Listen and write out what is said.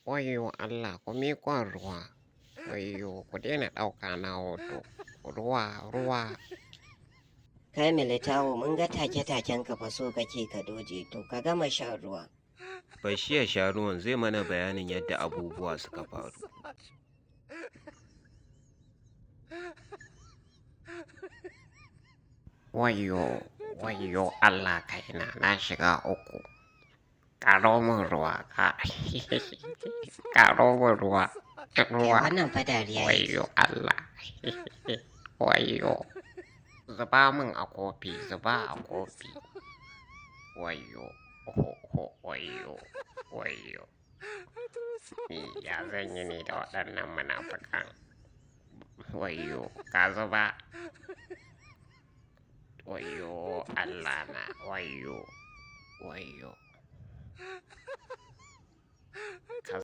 Wayyo Allah, ku miƙon ruwa. Wayyo, ku daina ɗauka na hoto. Ruwa, ruwa. Kai Militawo, mun ga take-taken ka fa, so kake ka doje, to ka gama shan ruwa. Bashi ya sha ruwan, zai mana bayanin yadda abubuwa suka faru. Wayyo, wayyo Allah kaina, na shiga uku. Ƙaro min ruwa, ƙaro min ruwa, Kai ruwa. wannan fa dariya yake. Wayyo Allah. Wayyo. Zuba min a kofi, zuba a kofi. Wayyo, oho, wayyo, wayyo. Ni ya zan yi ne da waɗannan munafukan. Wayyo, ka zuba. Wayyo Allah na, wayyo, wayyo.